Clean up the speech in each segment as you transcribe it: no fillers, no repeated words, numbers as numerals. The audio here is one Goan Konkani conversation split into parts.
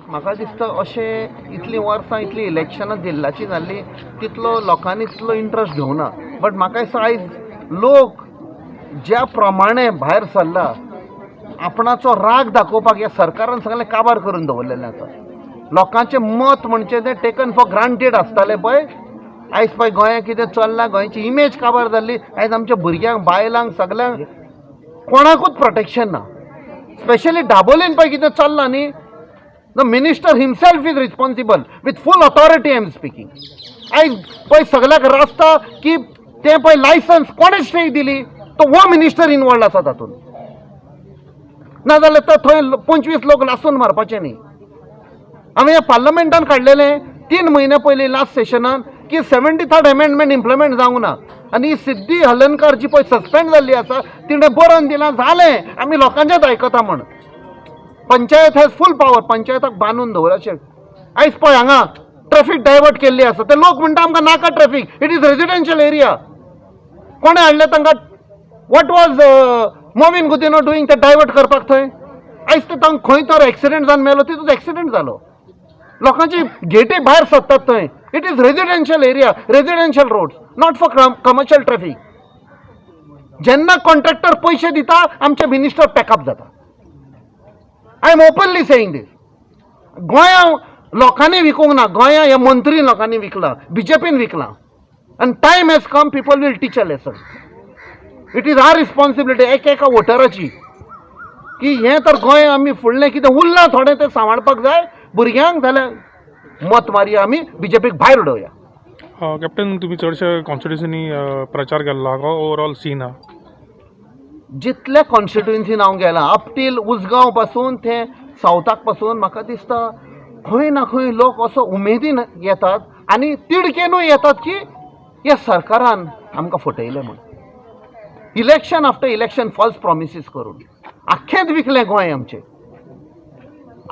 म्हाका दिसता अशें इतलीं वर्सां इतलीं इलेक्शनां जिल्ल्याची जाल्लीं, तितलो लोकांनी तितलो इंट्रस्ट घेवना. बट म्हाका दिसता आयज लोक ज्या प्रमाणे भायर सरला आपणाचो राग दाखोवपाक, ह्या सरकारान सगळें काबार करून दवरलेलें आसा. लोकांचें मत म्हणचें तें टेकन फॉर ग्रांटेड आसतालें पळय. आयज पळय गोंयांत कितें चल्लां, गोंयची इमेज काबार जाल्ली. आयज आमच्या भुरग्यांक, बायलांक, सगल्यांक कोणाकूच प्रोटेक्शन ना. स्पेशली दाबोलीन पळय कितें चल्लां न्ही, the minister himself is responsible. With full authority I am speaking. आयज पळय सगल्याक रस्ता की तें पळय लायसन्स कोणें स्टे दिली, तो हो मिनिस्टर इनवॉल्ड आसा तातूंत. नाजाल्यार तर थंय 25 लोक लासून मारपाचे न्ही. हांवें ह्या पार्लमेंटान काडलेलें 3 म्हयन्या पयलीं लास्ट सेशनान की 73rd amendment implement जावंक ना आनी ही सिद्धी हलनकार जी पळय सस्पेंड जाल्ली आसा, तिणें बरोवन दिलां जालें, आमी लोकांचेंच आयकता म्हण. Panchayat has full power. पंचायताक बांदून दवर अशें. आयज पळय हांगा ट्रॅफीक डायवर्ट केल्ली आसा. ते लोक म्हणटा आमकां नाका traffic, it is residential area. कोणें हाडलें तांकां? What was Mauvin Godinho doing ते डायवर्ट करपाक थंय? आयज ते तांकां खंय तर एक्सिडेंट जावन मेलो, तितूंत एक्सिडेंट जालो. लोकांची गेटी भायर सरतात थंय. It is residential area, residential roads, not for commercial traffic. जेन्ना कॉन्ट्रॅक्टर पयशे दिता, आमचे मिनिस्टर पॅकअप जाता. I am openly saying this. गोंया लोकांनी विकूंक ना, गोंया ह्या मंत्री लोकांनी विकलां, बीजेपीन विकलां. आनी time has come, people will teach a lesson. It is our responsibility एक एका वोटराची की हें तर गोंय आमी फुडलें कितें उरलां थोडें तें सांबाळपाक जाय भुरग्यांक, जाल्यार मत मारया आमी, बीजेपीक भायर उडोवया. कॅप्टन, तुमी चडशे कॉन्स्टिट्युन्सीनी प्रचार केल्लो. हांगा ओवरऑल सीन आहा? जितल्या कॉन्स्टिट्युएन्सीन हांव गेलां, अप टील उसगांव पासून ते सावथाक पासून, म्हाका दिसता खंय ना खंय लोक असो उमेदीन येतात आनी तिडकेनूय येतात की ह्या सरकारान आमकां फटयलें म्हूण. Election after election false promises करून आख्खेंच विकलें गोंय आमचें.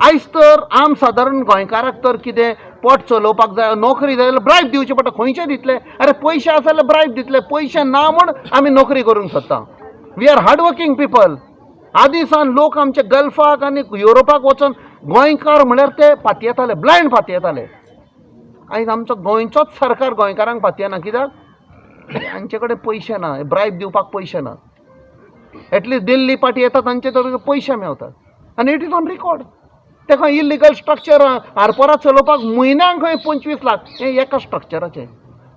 आयज तर आम सादारण गोंयकाराक तर कितें पोट चलोवपाक जाय, नोकरी जाय जाल्यार ब्रायब दिवची पडटा. खंयचे दितले? अरे, पयशे आसा जाल्यार ब्रायब दितले. पयशे ना म्हूण आमी नोकरी करूंक सोदता. We are hard working people. आदीं सावन लोक आमचे गल्फाक आनी युरोपाक वचोन गोंयकार म्हळ्यार ते पातयेताले, ब्लायंड पातयेताले. आयज आमचो गोंयचोच सरकार गोंयकारांक पातयेना. कित्याक? हांचे कडेन पयशे ना, ब्रायब दिवपाक पयशे ना. एटलिस्ट दिल्ली पाटी येता, तांचे तर पयशे मेवतात आनी it is on record. ते खंय इलिगल स्ट्रक्चर आरपोरा चलोवपाक म्हयन्याक खंय 25 लाख हें एका स्ट्रक्चराचें.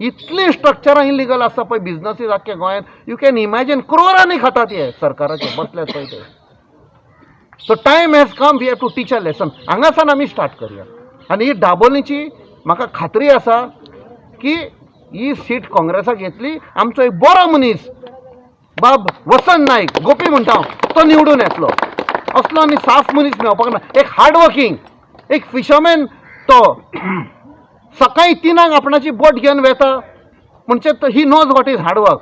इतलीं स्ट्रक्चरां इलिगल आसा पळय बिजनसीस आख्ख्या गोंयांत, you can imagine, क्रोरांनी खातात हे सरकाराचे बसल्यात पळय ते. So time has come, we have to teach a lesson. हांगासान आमी स्टार्ट करया आनी ही दाबोलीची म्हाका खात्री आसा की ही सीट काँग्रेसाक येतली. आमचो एक बरो मनीस बाब वसंत नायक, गोपी म्हणटा हांव, तो निवडून येतलो. असलो आनी साफ मनीस मेळपाक ना. एक हार्ड वर्कींग, एक फिशरमॅन. तो सकाळी 3ांक आपणाची बोट घेवन वेता म्हणजे he knows what is hard work.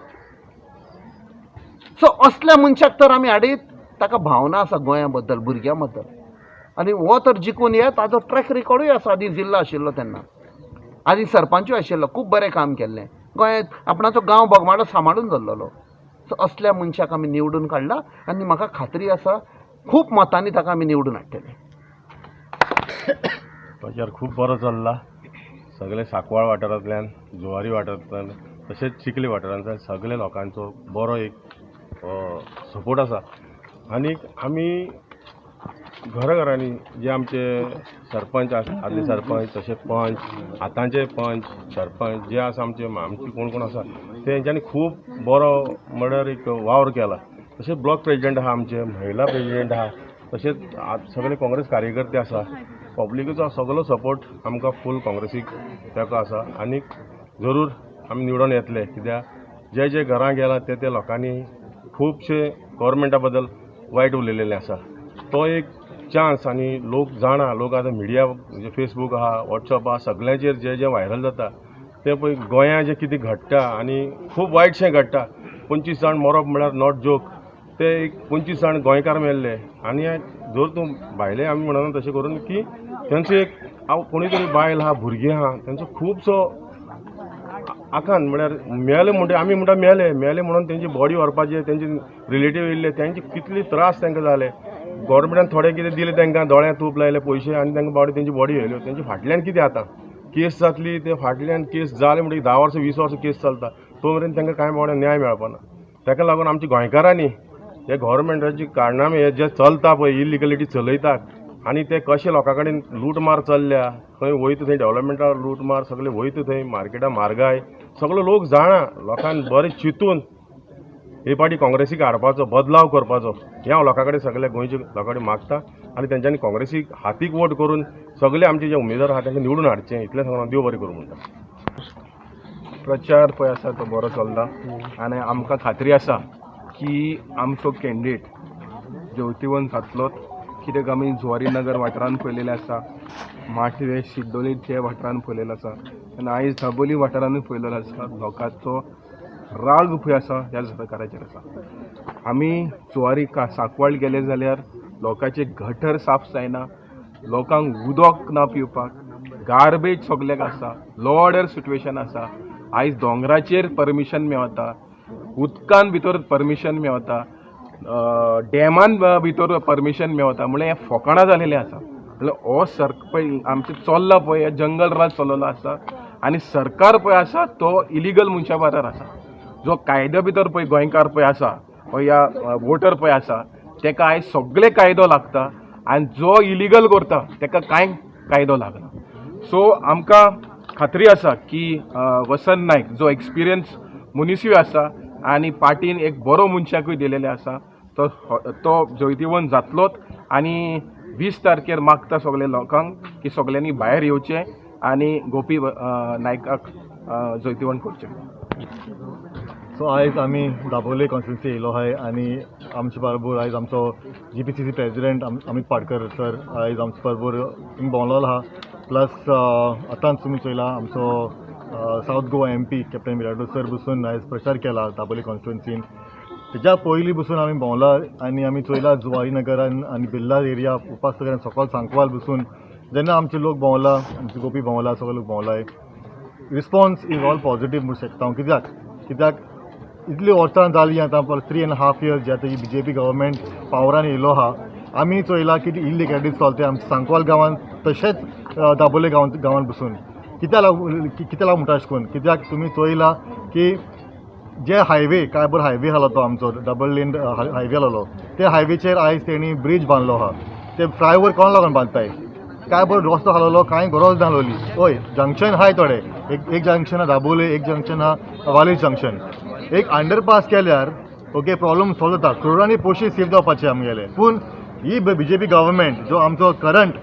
So असल्या मनशाक तर आमी हाडीत, ताका भावना आसा गोंया बद्दल, भुरग्यां बद्दल आनी हो तर जिखून येत. ताजो ट्रॅक रिकॉर्डूय आसा. आदीं जिल्लो आशिल्लो तेन्ना, आदीं सरपंचूय आशिल्लो. खूब बरें काम केल्लें गोंयांत, आपणाचो गांव बोगमाळो सांबाळून दवरलेलो. सो असल्या मनशाक आमी निवडून काडला आनी म्हाका खात्री आसा, खूब मतांनी ताका आमी निवडून हाडटले. प्रचार खूब बरो चल्ला. सगळे सांकवाळ वाठारांतल्यान, जुवारी वाठारांतल्यान, तशेंच चिखली वाठारांतल्यान सगळे लोकांचो बरो एक सपोर्ट आसा. आनीक आमी घराघरांनी जे आमचे सरपंच आसा, आदले सरपंच, तशें पंच, आतांचे पंच, सरपंच जे आसा आमचे, आमचे कोण कोण आसा, तेंच्यांनी खूब बरो म्हळ्यार एक वावर केला. तशेंच ब्लॉक प्रेजिडेंट आहा, आमचे महिला प्रेजिडेंट आहा, तशेंच सगळे काँग्रेस कार्यकर्ते आसा. पब्लिकेचो सगळो सपोर्ट आमकां फूल काँग्रेसीक तेंको आसा आनीक जरूर आमी निवडून येतले, कित्याक जे जे घरां गेला ते ते लोकांनी खुबशे गव्हर्मेंटा बद्दल वायट उलयलेलें आसा. तो एक चान्स आनी लोक जाणा, लोक आतां मिडिया म्हणजे फेसबूक आहा, वॉट्सअप आहा, सगळ्यांचेर जे जे व्हायरल जाता तें पळय गोंयां जें कितें घडटा आनी खूब वायटशें घडटा. 25 जाण मरप म्हळ्यार not joke. ते एक 25 जाण गोंयकार मेल्ले आनी जर तूं भायले आमी म्हणना तशें करून की तेंचो एक हांव कोणूय तरी बायल आहा, भुरगीं आहा, तेंचो खुबसो आकांत. म्हळ्यार मेले म्हणटा, आमी म्हणटा मेले मेले म्हणून तेंची बॉडी व्हरपाची, तेंचे रिलेटीव येयल्ले, तेंचे कितले त्रास तांकां जाले. गव्हर्मेंटान थोडें कितें दिलें तांकां, दोळ्यांत तूप लायले पयशे आनी तांकां बावडे तेंची बॉडी येयल्यो. तेंच्या फाटल्यान कितें आतां केस जातली, ते फाटल्यान केस जाले म्हणटकीर 10 वर्सां 20 वर्सां केस चलता, तो मेरेन तांकां कांय बावडे न्याय मेळपाना. ताका लागून आमच्या गोंयकारांनी हे गव्हर्मेंटाची कारनामे हे जे चलता पळय, इलिगलिटी चलयतात आनी ते कशे लोकां कडेन लूटमार चल्ल्या, खंय वयता थंय डेवलपमेंटा लूटमार, सगळे वयता थंय मार्केटां म्हारगाय, सगलो लोक जाणा. लोकांक बरें चिंतून हे पाटी काँग्रेसीक हाडपाचो, बदलाव करपाचो हें हांव लोकां कडेन, सगल्या गोंयच्या लोकां कडेन मागता आनी तेंच्यांनी काँग्रेसीक हातीक वोट करून सगळे आमचे जे उमेदवार आहा तांकां निवडून हाडचें, इतलें सांगून हांव देव बरें करूं म्हणटा. प्रचार पळय आसा तो बरो चल्ला आनी आमकां खात्री आसा की आमचो कॅन्डिडेट जैतिवंत जातलोच, कित्याक आमी जुवारी नगर वाठारान पळयलेलें आसा, माटवे शिरदोली ते वाठारान पळयलेलो आसा आनी आयज दाबोली वाठारानूय पळयलेलो आसा. लोकांचो राग पळय आसा ह्या सरकाराचेर आसा. आमी जुवारी सांकवाळ गेले जाल्यार लोकांचे गटर साफ जायना, लोकांक उदक ना पिवपाक, गार्बेज सगल्याक आसा, लॉ ऑर्डर सिट्युएशन आसा. आयज दोंगराचेर परमिशन मेवता, उदकान भितर परमिशन मेवता, डॅमान भितर परमिशन मेवता, म्हणल्यार हें फोकाणां जालेलें आसा. म्हणल्यार हो सर पळय आमचें चल्ला पळय, हे जंगल राज चललो आसा आनी सरकार पळय आसा तो इलिगल मनशां बराबर आसा. जो कायद्या भितर पळय गोंयकार पळय आसा हो या वोटर पळय आसा तेका आयज सगळे कायदो लागता आनी जो इलिगल करता तेका कांय कायदो लागना. सो आमकां खात्री आसा की वसंत नायक जो एक्सपिरियन्स मनिसूय आसा आनी पार्टीन एक बरो मनशाकूय दिलेले आसा, तो तो जैतिवंत जातलोच. आनी 20 तारखेर मागता सगळे लोकांक की सगळ्यांनी भायर येवचें आनी गोपी नायकाक जैतिवंत करचें. सो आयज आमी दाबोले कॉन्स्टिट्युन्सी येयलो आहाय आनी आमचे बरोबर आयज आमचो जीपीसीसी प्रेजिडेंट अमीत पाडकर सर आयज आमचे बरोबर थिंग भोंवलोलो आहा. प्लस आतांच तुमी चोयला आमचो south Goa MP captain Viriato sir बसून आयज प्रचार केला दाबोली कॉन्स्टिट्युन्सीन. तेज्या पयलीं बसून आमी भोंवला आनी आमी चोयला जुवारी नगरान आनी बिर्ला एरिया, उपासनगरान, सकल सांकवाल बसून जेन्ना आमचे लोक भोंवला, आमचे गोपी भोंवला, सगळे लोक भोंवलाय, रिस्पॉन्स is all positive म्हणूं शकता हांव. कित्याक इतली वर्सां जालीं आतां, पर 3.5 इयर्स जे आतां ही बीजेपी गव्हर्मेंट पावरान येयलो आहा, आमी चोयला की इलिगॅलिटीज चलता आमच्या सांकवाल गांवांत तशेंच दाबोले गांवांत बसून. कित्याक लागून म्हणटा अशें करून, कित्याक तुमी चोयला की जे हायवे, काय बरो हायवे आसलो तो आमचो डबल लेन हायवे आसलो, ते हायवेचेर आयज तेणी ब्रीज बांदलो आहा. ते फ्लायओवर कोण लागून बांदताय? काय बरो रस्तो आसलेलो, कांय गरज नासलोली. हय, जंक्शन आहाय थोडे, एक एक जंक्शन आहा दाबोले, एक जंक्शन आहा वालेश जंक्शन. एक अंडरपास केल्यार ओके प्रॉब्लम सॉल्व जाता, करोडांनी पयशे सेव जावपाचे आमगेले. पूण ही बीजेपी गव्हर्मेंट, जो आमचो करंट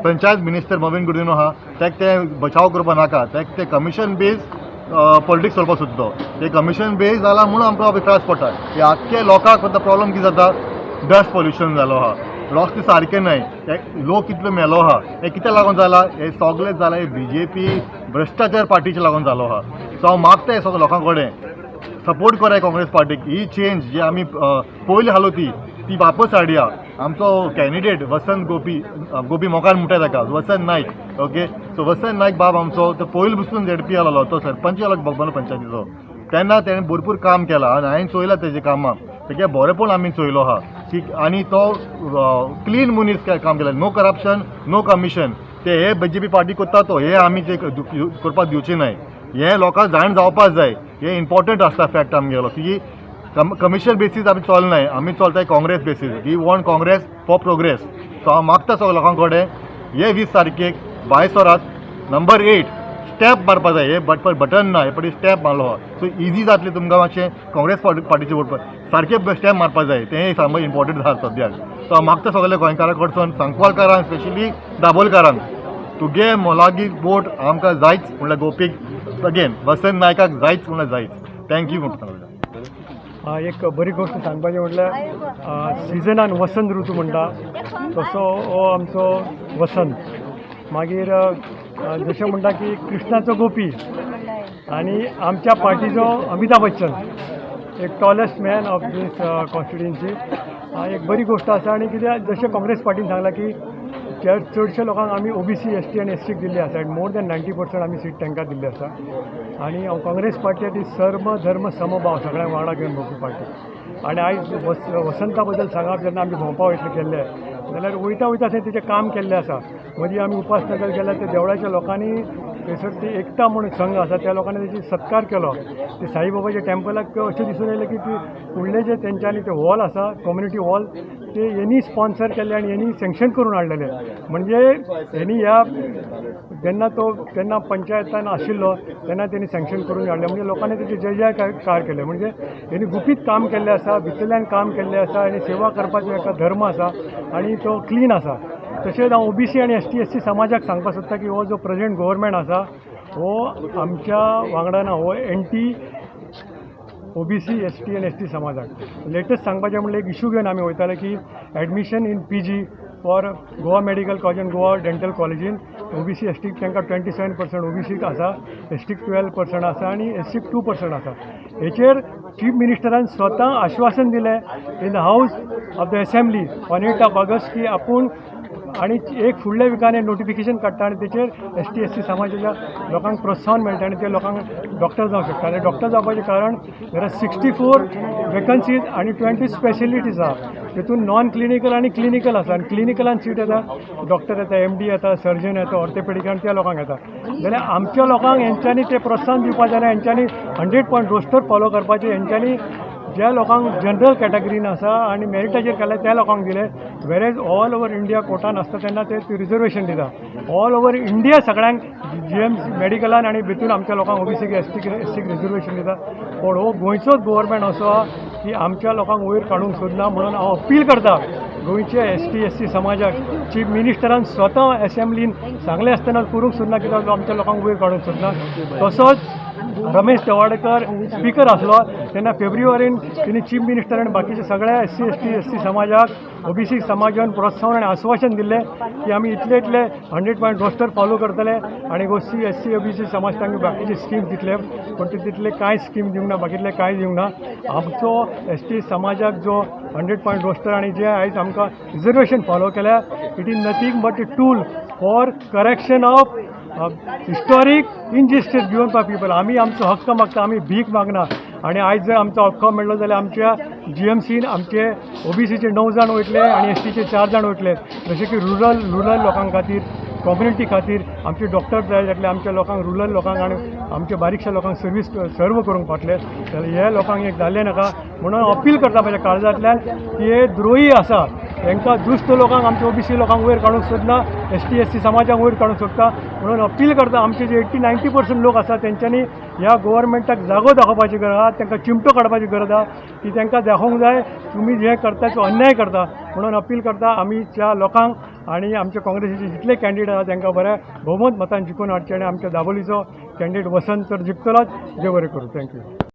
पंचायत मिनिस्टर मॉवीन गुदिन्हो आहा, तेक ते बचाव करपा नाका, तेक ते कमिशन बेज पॉलिटिक्स चलपाक सोदता. ते कमिशन बेज जाला म्हणून आमकां त्रास पडटा. हे आख्खे लोकांक आतां प्रॉब्लम कितें जाता, डस्ट पोल्युशन जालो आहा, रस्ते सारके न्हय, लोक कितलो मेलो आहा, हे कित्याक लागून जाला? हे सगळें जाला हे बीजेपी भ्रश्टाचार पार्टीचे लागून जालो आहा. सो हांव मागता हे सगळे लोकां कडेन, सपोर्ट कराय काँग्रेस पार्टीक. ही चेंज जी आमी पयली आसलो ती ती वापस हाडया. आमचो कॅन्डिडेट वसंत गोपी, गोपी मोकार म्हणटा ताका, वसंत नायक, ओके. सो वसंत नायक बाब आमचो तो पयलीं पसून झेडपी आसलो, तो सरपंच आसलो बोगमाळो पंचायतीचो, तेन्ना तेणें भरपूर काम केलां आनी हांवें चोयलां तेजें कामां, तेगे बरेंपण आमी चोयलो आहा की आनी तो क्लीन मनीस काम केला, नो करप्शन नो कमिशन. ते हे बीजेपी पार्टी करता तो हे आमी ते करपाक दिवचे न्हय. हे लोकांक जाण जावपाक जाय, हे इम्पॉर्टंट आसता फॅक्ट आमगेलो की कमिशन बेसीस आमी चलनाय, आमी चलताय Congress basis. We want Congress for progress. So हांव मागता सगळ्या लोकां कडेन, हे 20 तारखेक भायर सरात, नंबर 8 स्टॅप मारपा जाय. हे बट बटन ना, हे पळय स्टॅप मारलो आहा, सो इजी जातलें तुमकां मातशें काँग्रेस पार्टीचे वोट सारकें स्टॅप मारपा जाय. तें सामकें इम्पॉर्टंट आसा सद्याक. सो हांव मागता सगल्या गोंयकारां कडसून, सांकवालकारांक, स्पेशली दाबोलकारांक, तुगे मोलादीक वोट आमकां जायच म्हणल्यार गोपीक, अगेन वसंत नायकाक जायच म्हणल्यार जायच. Thank you म्हणटा. एक बरी गोश्ट सांगपाची म्हटल्यार सिजनान वसंत ऋतू म्हणटा तसो हो आमचो वसंत. मागीर जशें म्हणटा की कृष्णाचो गोपी आनी आमच्या पार्टीचो अमिताभ बच्चन, एक tallest man of this constituency. एक बरी गोश्ट आसा. आनी कित्याक जशें काँग्रेस पार्टीन सांगलां की चडशे लोकांक आमी ओबीसी, एसटी आनी एससीक दिल्ली आसा आनी मोर दॅन 90% आमी सीट तांकां दिल्ली आसा. आनी काँग्रेस पार्टी ती सर्व धर्म समभाव, सगळ्यांक वांगडा घेवन भोंवपी पार्टी. आनी आयज वसंता बद्दल सांगप, जेन्ना आमी भोंवपा वयतले गेल्ले जाल्यार वयता वयता थंय तेचें काम केल्लें आसा. मदीं आमी उपासनगर गेल्यार त्या देवळाच्या लोकांनी, थंयसर ती एकता म्हूण संघ आसा, त्या लोकांनी तेची सत्कार केलो. ते साईबाबाच्या टेम्पलाक अशें दिसून येयलें की ती फुडले जे तेंच्यांनी ते हॉल आसा, कम्युनिटी हॉल, ते हेनी स्पॉन्सर केल्ले आनी हेनी सँक्शन करून हाडलेले. म्हणजे हेनी ह्या जेन्ना तो तेन्ना पंचायतान आशिल्लो तेन्ना तेणी सँक्शन करून हाडलें. म्हणजे लोकांनी तेजे जय जयकार केले. म्हणजे हेणी गुपीत काम केल्लें आसा, भितरल्यान काम केल्लें आसा आनी सेवा करपाचो एका धर्म आसा आनी तो क्लीन आसा. तशेंच हांव ओबीसी आनी एसटी एससी समाजाक सांगपाक सोदता की हो जो प्रेझेंट गोवोरमेंट आसा हो आमच्या वांगडा ना, हो एंटी ओबीसी, एसटी आनी एसटी समाजाक. लेटस्ट सांगपाचें म्हणल्यार एक इशू घेवन आमी वयताले की admission in PG for Goa Medical College आनी गोवा डेंटल कॉलेजीन ओबीसी एसटीक तांकां 27% ओबीसीक आसा, एसटीक 12% आसा आनी एससीक 2% आसा. हेचेर चीफ मिनिस्टरान स्वता आश्वासन दिलें in the house of the assembly on 8 of August की आपूण आनी एक फुडल्या विकान नोटिफिकेशन काडटा आनी तेचेर एसटी एससी समाजाच्या लोकांक प्रोत्साहन मेळटा आनी ते लोकांक डॉक्टर जावंक शकता. आनी डॉक्टर जावपाचें कारण there are 64 vacancies आनी 20 स्पेशलिटीज आहा. तितून नॉन क्लिनिकल आनी क्लिनिकल आसा आनी क्लिनिकलान सीट येता, डॉक्टर येता, एमडी येता, सर्जन येता, ऑर्थोपेडीक आनी त्या लोकांक येता. जाल्यार आमच्या लोकांक हेंच्यांनी ते प्रोत्साहन दिवपा जाल्यार हेंच्यांनी 100 पॉयंट रोस्टर फॉलो करपाचें. हेंच्यांनी ज्या लोकांक जनरल कॅटेगरीन आसा आनी मेरिटाचेर केल्या त्या लोकांक दिले, वेरेज ऑल ओवर इंडिया कोटान आसता तेन्ना ते रिजर्वेशन दिता ऑल ओवर इंडिया सगळ्यांक. जीएम मेडिकलान आनी भितून आमच्या लोकांक ओबीसीक, एसटीक, एससीक रिजर्वेशन दिता. पूण हो गोंयचोच गोवोरमेंट असो आहा की आमच्या लोकांक वयर काडूंक सोदना. म्हणून हांव अपील करता गोंयचे एसटी एससी समाजाक, चीफ मिनिस्टरान स्वता एसेंब्लीन सांगलें आसतना करूंक सोदना कित्याक आमच्या लोकांक वयर काडूंक सोदना. तसोच रमेश तवाडकर स्पीकर आसलो तेन्ना फेब्रुवारीन तेणी चीफ मिनिस्टर आनी बाकीचे सगळ्या एससी, एसटी, एससी समाजाक, ओबीसी समाजान प्रोत्साहन आनी आश्वासन दिल्लें की आमी इतले इतले 100 पॉयंट रोस्टर फॉलो करतले आनी ओसी, एससी, ओबीसी समाज तांकां बाकीचे स्किम्स दितले. पूण ते तितले कांय स्कीम दिवंक ना, बाकीतले कांय दिवंक ना. आमचो एसटी समाजाक जो 100 पॉयंट रोस्टर आनी जे आयज आमकां रिजर्वेशन फॉलो केल्या, it is nothing but a tool for correction of historic injustice given by people. आमी आमचो हक्क मागता, आमी भीक मागना. आनी आयज जर आमचो हक्क मेळ्ळो जाल्यार आमच्या जीएमसीन आमचे ओबीसीचे णव जाण वयतले आनी एसटीचे चार जाण वयतले. जशें की रुरल लोकां खातीर, कम्युनिटी खातीर आमचे डॉक्टर जाय जातले. आमच्या लोकांक, रुरल लोकांक आनी आमच्या बारीकशा लोकांक सर्वीस सर्व करूंक पावतले. जाल्यार हे लोकांक एक जाल्लें नाका म्हणून अपील करता म्हाज्या काळजांतल्यान की हे द्रोही आसा, तांकां दुश्ट लोकांक आमच्या ओबीसी लोकांक वयर काडूंक सोदना, एसटी एससी समाजाक वयर काडूंक सोदता. म्हणून अपील करता, आमचे जे 80-90% लोक आसा तेंच्यांनी ह्या गोवोरमेंटाक जागो दाखोवपाची गरज आहा, तांकां चिमटो काडपाची गरज आहा की तांकां दाखोवंक जाय तुमी जे करता तो अन्याय करता. म्हणून अपील करता आमीच्या लोकांक आनी आमच्या काँग्रेसीचे जितले कॅन्डिडेट आहा तांकां बऱ्या भोवमत मतान जिखून हाडचे आनी आमच्या दाबोलीचो कॅन्डिडेट वसंत तर जिखतलोच. देव बरें करूं, thank you.